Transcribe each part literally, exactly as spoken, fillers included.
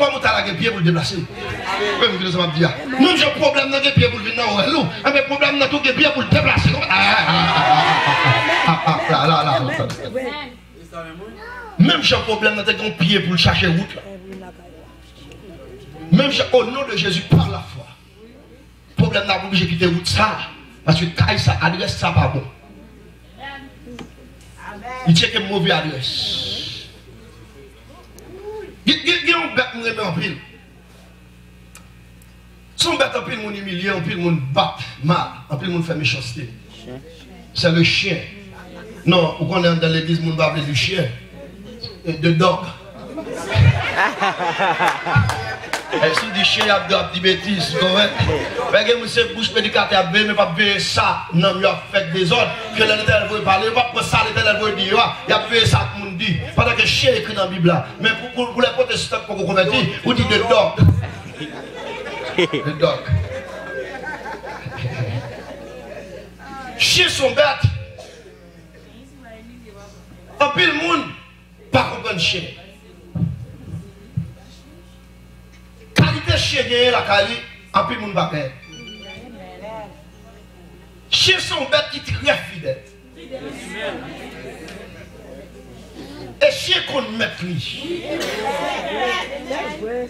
Kòm ou ta la gen pye pou l deplase w. Menm ki sa m ap di a. Menm jan pwoblèm nan gen pye pou l vin nan orèl ou, enben pwoblèm nan tou gen pye pou l deplase. Kòman? Ah, ah, ah, ah, ah, ah, ah, la, la, la, la. Menm jan pwoblèm nan te gen pye pou l chache wout la. Menm jan, au nom de Jésus, par la foi. Pwoblèm nan ap oblije kite wout sa, paske kay sa, adrès sa pa bon. Li tcheke move adrès. Gen, gen, gen yon bèt m renmen anpil. Se yon bèt anpil moun imilye, anpil moun bat mal, anpil moun fè mechanste. C'est le chien. Non, ou konnen anndan legliz moun pa vle di chen. The dog. E si w di chen, y ap di, ap di betiz, ou konprann? Men gen moun se bouch predikatè ap veye, men p ap veye sa nanm yo ap fè k dezòd. Ke lè Letènèl voye pale, yo p ap pran sa Letènèl voye di yo a, y ap veye sa k moun di. Pandan ke chen ekri nan Bib la. Men pou, pou, pou lè pwotestan k poko konvèti, ou di the dog. The dog. Chen se yon bèt. Anpil moun pa konprann chen. Kalite chen genyen lakay li, anpil moun pa genyen. Chen se yon bèt ki trè fidèl. E chen konn mèt li.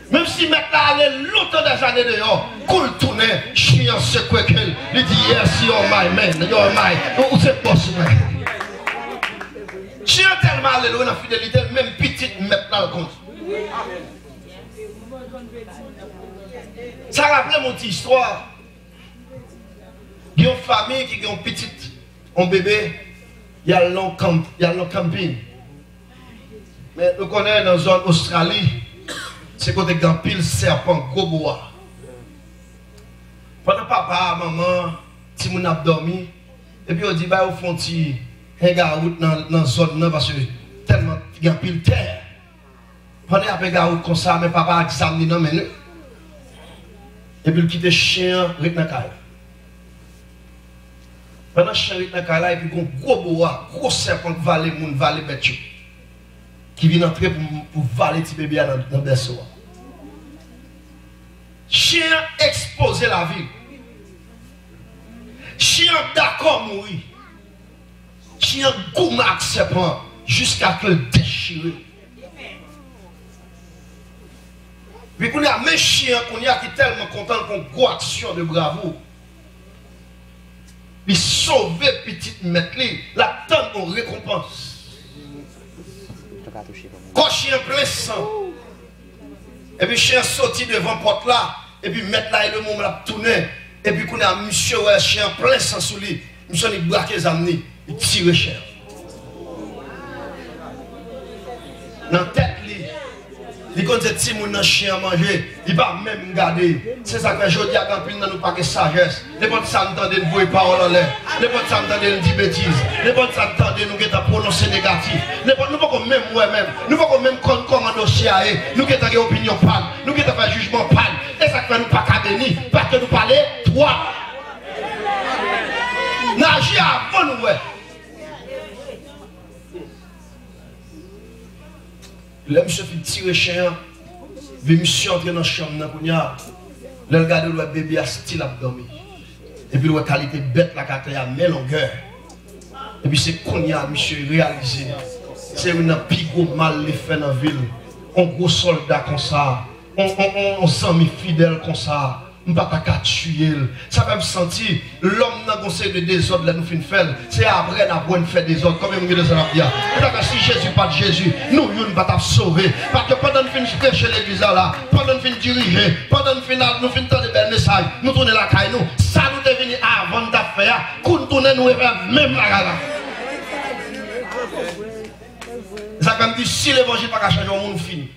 Menm si mèt la ale lontan dèzane deyò, kou l tounen, chen an sekwe ke l, li di, "Yes, you're my man, you're my, ou se bòs mwen." Chen an tèlman ale lwen nan fidelite l, menm pitit mèt la l konn. Sa raple m yon ti istwa. Gen yon fanmi ki gen yon pitit, yon bebe, y al nan yon kanp, y al nan kanpin. Men nou konnen nan zòn Ostrali, se kote gen anpil sèpan, gwo boa. Pandan papa, manman, timoun ap dòmi, epi yo di, "Ba yo fè yon ti hangout nan, nan zòn nan, paske tèlman gen anpil tè." Pandan y ap hangout konsa, men papa ak zam li nan men li. Epi l kite chen an ret nan kay la. Pandan chen ret nan kay la, epi gon gwo boa, gwo sèpan k vale moun, vale bèt yo. Ki vin antre pou, pou vale ti bebe a nan, nan bèso a. Chen an ekspoze lavi l. Chen an dakò mouri. Chen an goumen ak sèpan an jiskaske l dechire. Wi, kounye a, men chen an kounye a ki tèlman kontan, l fè yon gwo aksyon de bravou. Li sove pitit mèt li, l ap tann yon rekonpans. Kò chen an plen san. Epi chen an soti devan pòt la, epi mèt la e le moman l ap tounen, epi kounye a misye wè chen an plen san sou li, misye li brake zam li, li tire chen an. Nan tèt li, li konn se timoun nan chen an manje, li pa menm gade. Se sa k fè jodi a gen anpil nan nou pa gen sajès. Nenpòt sa n tande, n voye pawòl anlè. Nenpòt sa n tande, n di betiz. Nenpòt sa n tande, nou gentan pwononse negatif. Nenpòt, nou poko menm wè menm. Nou poko menm konn kòman dosye a ye. Nou gentan gen opinyon pa n. Nou gentan fè jijman pa n. E sa k fè nou pa ka beni. Paske nou pale twòp. N aji avan nou wè. Lè misye fin tire chen an, epi misye antre nan chanm nan kounye a, lè l gade, l wè bebe a still ap dòmi. Epi l wè kalite bèt la k atè a, men longè. Epi se kounye a misye reyalize se youn nan pi gwo mal li fè nan vi l. Yon gwo sòlda konsa, yon, yon, yon, yon zanmi fidèl konsa, m pa ta ka tiye l. Sa fè m santi lòm nan gon seri de dezòd lè nou fin fè l. Se apre n ap wè n fè dezòd. Konbyen moun gen dezòd ap di a? Ou ta kwè si Jezi pa t Jezi, nou youn pa t ap sove. Paske pandan n fin preche legliz la la, pandan n fin dirije, pandan n fin al, nou fin tande bèl mesaj, nou tounen lakay nou. Sa nou te vini avan n t ap fè a, kou n tounen nou refè menm bagay la. Sa fè m di, si levanjil pa ka chanje yon moun, ou fini.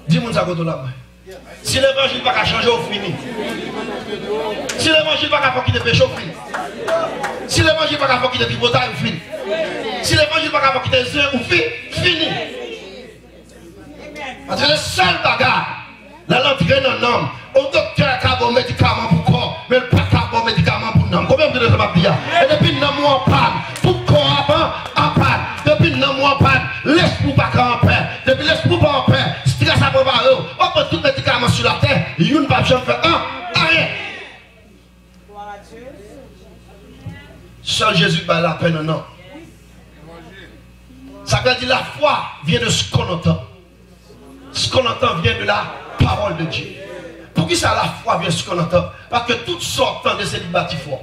Di moun sa kote w la, mwen. Si levanjil pa ka chanje, ou fini. Si levanjil pa ka fè w kite peche, ou fini. Si levanjil pa ka fè w kite tripotay, ou fini. Si levanjil pa ka fè w kite zen, ou fi, fini. Paske se sèl bagay, lè l antre nan nanm, yon doktè ka ba w medikaman pou kò, men l pa ka ba w medikaman pou nanm. Konbyen moun tande sa m ap di a? E depi nanm ou an pàn, tout kò a an, an pàn. Depi nanm ou an pàn, lespri w pa ka anpè. Depi lespri w pa anpè, estrès ap anvare w ap pran tout medikaman sou latè, youn p ap janm fè an, anyen. Sèl Jezi k bay lapè nan nanm. Sa k vle di la foi vient de ce qu'on entend. Ce qu'on entend vient de la parole de Dieu. Poukisa la foi vient de ce qu'on entend? Paske tout sa w ap tande se li k bati fò.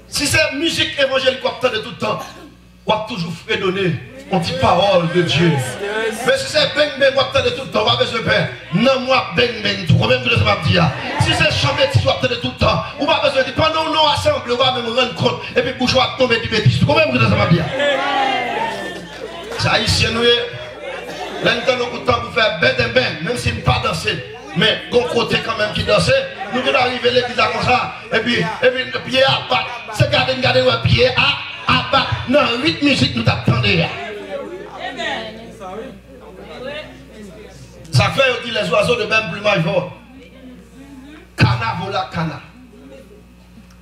Si se mizik evanjelik w ap tande tout tan, w ap toujou fredone yon ti pawòl de Dye. Men si se beng beng w ap tande tout tan, w pa bezwen pè. Nanm w ap beng beng tou. Konbyen moun ki tande sa m ap di a? Si se chan betis w ap tande tout tan, ou pa bezwen di, pandan w nan yon asanble, ou pa menm rann kont, epi bouch ou ap tonbe di betis tou. Konbyen moun ki tande sa m ap di a? Se Ayisyen nou ye. Lè n tande yon kout tanbou fè benden ben, menm si n pa danse, men gon kote kanmenm ki danse, nou gentan rive legliz la konsa, epi, epi pye a bat. Se gade n gade n wè pye a, a bat nan rit mizik nou t ap tande a. Sa k fè yo di les oiseaux de même plumage volent. Kana vole ak kana.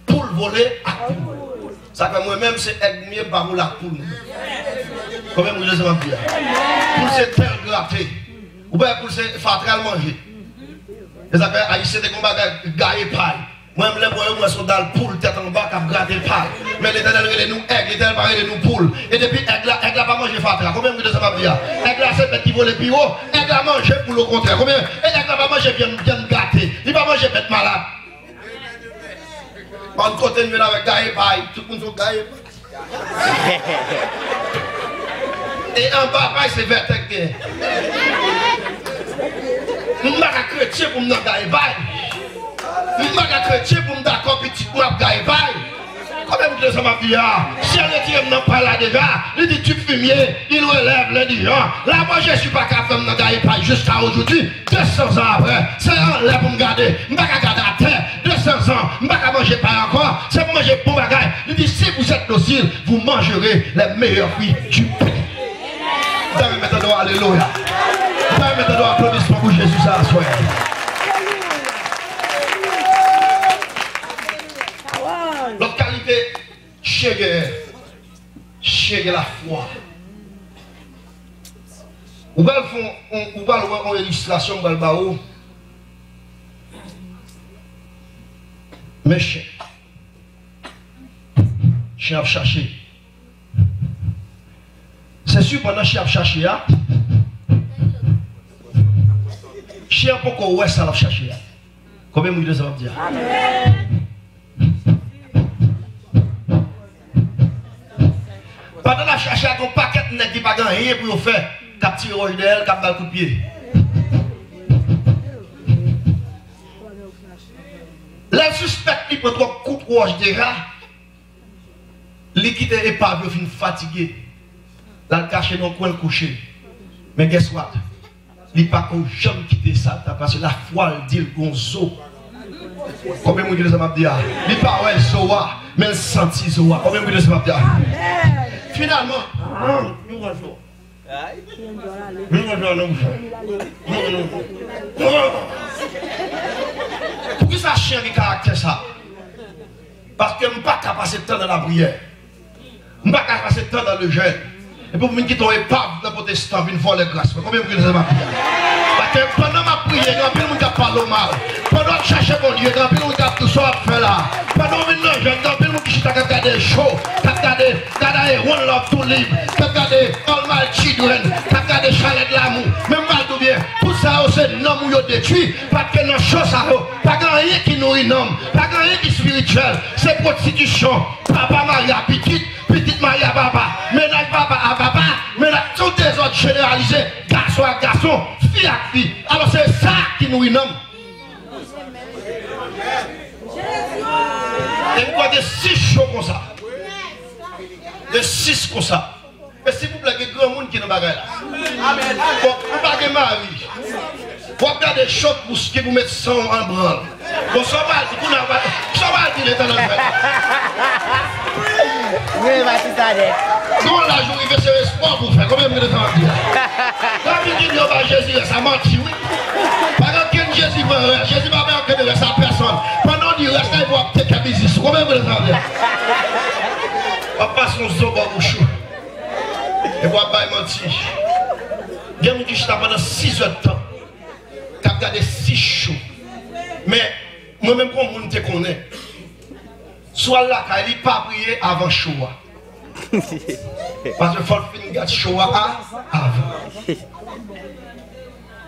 Poul vole ak poul. Sa fè mwen menm se èg m ye, m pa vole ak poul mwen. Konbyen moun ki tande sa m ap di a? Poul se tè l grate. Ou pa wè poul se fatra l manje. E sa fè Ayisyen te gon bagay gaye pay. Mwen menm lè m wè yo, m wè se yon dal poul tèt anba k ap grate pay. Men Letènèl rele nou èg, Letènèl pa rele nou poul. E depi èg la, èg la pa manje fatra. Konbyen moun ki tande sa m ap di a? Èg la se bèt ki vole pi wo. Èg la manje poul okontrè. Konbyen? E èg la pa manje vyann, vyann gate. Li pa manje bèt malad. Bann kote n jwenn avèk gaye pay, tout moun sou gaye pay. E anba pay se vètè k gen. M pa ka kretyen pou m nan gaye pay. M pa ka kretyen pou m dakò pitit mwen ap gaye pay. Konbyen moun ki tande sa m ap di a? Syèl retire m nan pay la deja. Li di, tu fumier, il relève l'indigent. Lamò Jezi pa ka fè m nan gaye pay jiska ojodi. De san zan aprè, se anlè pou m gade. M pa ka gade atè. De san zan, m pa ka manje pay ankò. Se pou manje bon bagay. Li di, si vous êtes dociles, vous mangerez les meilleurs fruits du pays. Mwen ta renmen tande w alelouya. Mwen ta renmen tande w aplodisman pou Jezi sa aswè. Lòt kalite chen gen, chen gen lafwa. Ou pral fè yon, ou pral wè yon ilistrasyon m pral ba ou. Men chen. Chen ap chache. Se si pandan chen ap chache a, chen an poko wè sa l ap chache a. Konbyen moun ki tande sa m ap di a? Pandan l ap chache a, gen yon pakèt nèg ki pa gen anyen pou yo fè, k ap tire wòch dèyè l, k ap ba l kout pye. Lè l sispèk li pran twòp kout wòch deja, li kite epav yo fin fatige. L al kache nan yon kwen, l kouche. Men guess what? Li pako janm kite sa l t ap, paske lafwa l di l gon zo. Konbyen moun ki tande sa m ap di a? Li pa wè zo a, men l santi zo a. Konbyen moun ki tande sa m ap di a? Finalman, yon gwo zo. Yon gwo zo nan bouch. Poukisa chen gen karaktè sa? Paske m pa ka pase tan nan lapriyè. M pa ka pase tan nan le jèn. Epi w vin kite yon epav nan pwotestan vin vòlè gras mwen. Konbyen moun ki tande sa m ap di a? Paske pandan m ap priye, gen anpil moun k ap pale w mal. Pandan w ap chache Bondye, gen anpil moun k ap di w sa w ap fè la. Pandan w vin nan jèn, gen anpil moun ki chita k ap gade show, k ap gade Dada e One Love Two Live, k ap gade All My Children, k ap gade Chalè de Lamour. Men m pral di w byen, tout sa yo se nanm ou yo detwi, paske nan show sa yo, pa gen anyen ki nouri nanm, pa gen anyen ki espirityèl, se pwostitisyon. Papa marye a pitit, pitit marye a papa, mennaj papa a papa, mennaj, se yon dezòd jeneralize, gason ak gason, fi ak fi. Alò se sa ki nouri nanm. E m kwè gen sis cho konsa. Gen sis konsa. E silvouplè, gen granmoun ki nan bagay la. Bon, ou pa gen mari. W ap gade cho k pou, ki pou met san w an branl. Bon, sa w pral di, kounye a, w pral, sa w pral di Letènèl fè la? Wi, batista nèt. Gon laj ou rive, se espwa pou w fè. Konbyen moun ki tande sa m ap di a? Granmoun ki di yo ba Jezi rès, sa manti, wi. Pa gen okenn Jezi pran rès. Jezi pa bay okenn rès a pèsonn. Pandan w di rès la, epi w ap teke biznis ou. Konbyen moun ki tande sa m ap di a? W ap pase yon zo bò bouch ou. Epi w ap bay manti. Gen moun ki la pandan sis è tan, k ap gade sis cho. Men, mwen menm kon moun te konnen, si w al lakay li, pa priye avan cho a. Paske fò l fin gad cho a a- avan.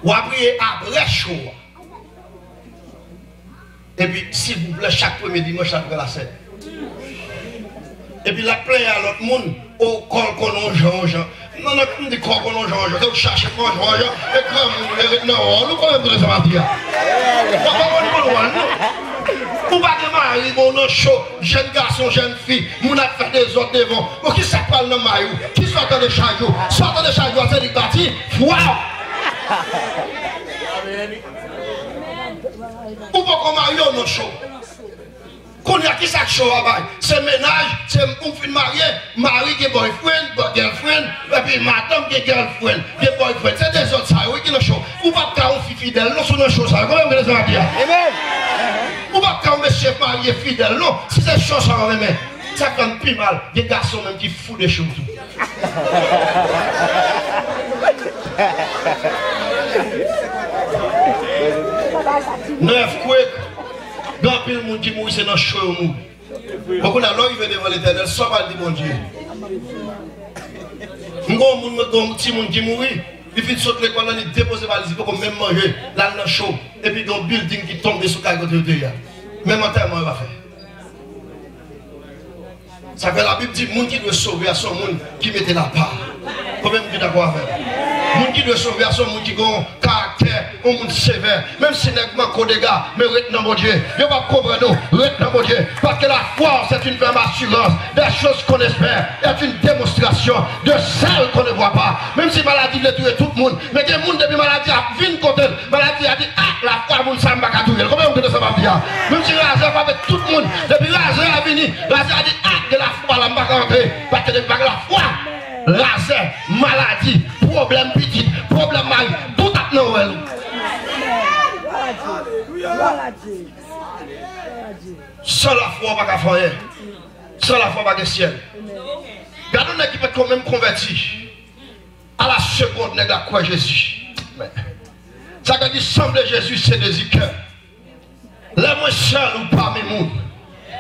W a priye apre cho a. Epi, silvouplè, chak premye dimanch, l ap pran lasèn. Epi, l ap plenyen a lòt moun, o, kò l konnen yon jan, yon jan. Non, non, m di kò l konnen yon jan, yon jan. Se ou k chache kò l yon jan, e granmoun, e ret nan wòl, ou konnen m konnen sa m ap di a. W ap konn wòl, non. Ou pa gen mari, bon, nan cho, jèn gason, jèn fi, moun ap fè dezòd devan. Bon, ki sa k pral nan may ou? Ki sa w tande chak jou? Sa w tande chak jou a, se li k bati fwa w. Ou poko marye w nan cho. Kounye a, ki sa k cho a bay? Se mennaj, se ou fin marye, mari gen boyfriend, bo- girlfriend, epi madanm gen girlfriend, gen boyfriend. Se dezòd sa yo, wi, ki nan cho. Ou p ap ka yon fi fidèl, non, si w nan cho sa yo. Konbyen moun ki konn sa m ap di a? Amen. Ou p ap ka yon mesye marye fidèl, non, si se cho sa w renmen. Sa k fè m pi mal, gen gason menm ki fou de cho tou. Nan earthquake, gen anpil moun ki mouri, se nan cho yo mouri. Bon, kounye a, lè w rive devan Letènèl, sa w pral di Bondye? M gen yon moun, mwen gen yon timoun ki mouri, li fin sot lekòl la, li depoze valiz, li poko menm manje, l al nan cho, epi gen yon building ki tonbe sou kay kote yo te ye a. Menm antèman yo pa fè. Sa fè Labib di, moun ki dwe sove a, se yon moun ki mete lapa. Konbyen moun ki dakò avè m? Moun ki dwe sove a, se yon moun ki gen yon karaktè, yon moun sevè. Menm si nèg manke w dega, men ret nan Bondye. Yo p ap konprann ou, ret nan Bondye. Paske la foi, c'est une ferme assurance des choses qu'on espère, est une démonstration de celles qu'on ne voit pas. Menm si maladi vle touye tout moun, men gen moun depi maladi a vin kote l, maladi a di, "Ah, lafwa moun sa a m pa ka touye l." Konbyen moun tande sa m ap di a? Menm si razè frape tout moun, depi razè a vini, razè a di, "Ah, gen lafwa la, m pa ka antre." Paske depi pa gen lafwa, razè, maladi, pwoblèm pitit, pwoblèm mari, tout ap nan wèl ou. San lafwa, w pa ka fè anyen. San lafwa, pa gen syèl. Gade yon nèg ki pa t ko menm konvèti. À la seconde, nèg la kwè Jezi. Men, sa k di, sanble Jezi, se dezi kè. Lè mwen sèl ou pami moun.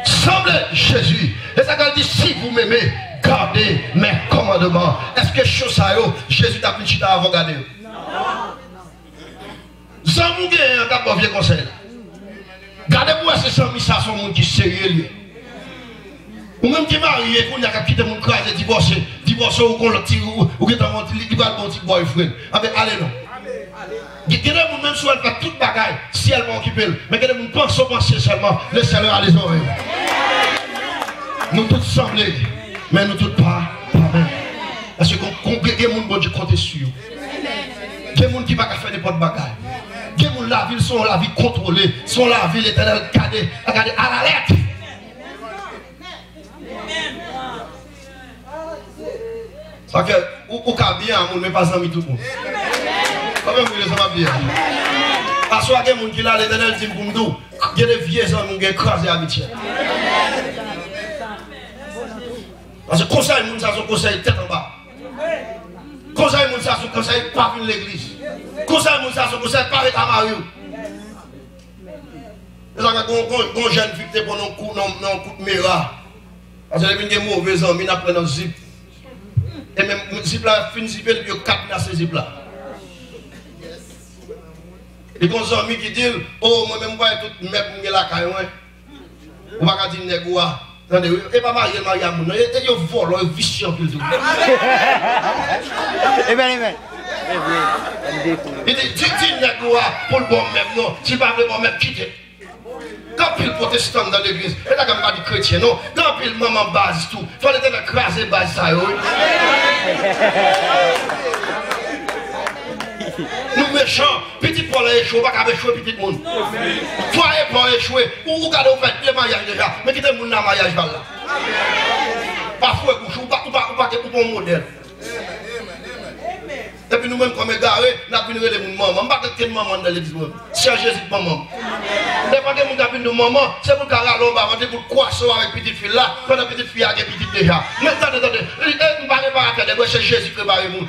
Sanble Jezi. E sa k di, si vous m'aimez, gardez mes commandements. Èske cho sa yo, Jezi t ap vin chita avè w gade yo? Zanmi w genyen an k ap ba w vye konsèy la. Gade pou wè si zanmi sa se yon moun ki serye l ye. Ou menm ki marye kounye a k ap kite moun kraze, divòse, divòse ou gon lòt ti, ou, ou gentan gon ti, li, li pral gon ti boyfriend. Anben, ale non. Gen, gen de moun menm si w al fè tout bagay, si èl pa okipe l. Men gen de moun panse w panse sèlman, le Seigneur a les oreilles. Nou tout sanble, men nou tout pa, pa menm. Paske kon, kon, gen, gen moun Bondye konte sou yo. Gen moun ki pa ka fè nenpòt bagay. Gen moun lavi l se yon lavi kontwole, se yon lavi Letènèl gade, gade alalèt. Sa fè, ou, ou ka byen a moun, men pa zanmi tout moun. Konbyen moun ki konn sa m ap di a? Aswè a gen moun ki la, Letènèl di m pou m di w, gen de vye zanmi w gen kraze amitye. Paske konsèy moun sa se yon konsèy tèt anba. Konsèy moun sa se yon konsèy pa vin legliz. Konsèy moun sa se yon konsèy pa ret a mari w. Se sa fè gon, gon, gon jèn fi ki te pran nan kou, nan, nan kout mera. Paske depi n gen move zanmi, n ap pran nan zip. E menm zip la fin zipe, depi yo katnase zip la. Li gon zanmi ki di l, "O, mwen menm, m pare tout mèb m gen lakay mwen." Ou pa ka di nèg ou a, tande, wi, e pa marye l marye a moun nan, e, e yo vòlò, yo visye anpil tou. Amen, amen. Se vre, m dekouvri. Li di, di, di nèg ou a pou l ba w mèb non, si l pa vle ba w mèb, kite l. Gen anpil pwotestan nan legliz, e ta ka m pa di kretyen non, gen anpil manman baz tou, fò Letènèl kraze baz sa yo, wi. Nou mechan. Pitit pa w la echwe, ou pa ka echwe pitit moun. Fwaye pa w echwe, ou, ou gade ou fè de maryaj deja, men kite moun nan maryaj pa l la. Pa fouye bouch ou, ou pa, ou pa, ou pa, ou pa yon modèl. Epi nou menm kòm egare, n ap vin rele moun manman. M pa gen kenn manman nan legliz mwen. Sè Jezi k manman m. Dèfwa gen moun k ap vin di w manman, se pou l ka rale w anba vant li, pou l kwase w avèk pitit fi l la, pandan pitit fi a gen pitit deja. Men tande, tande, e, m pa reparatè de bwè, se Jezi k repare moun.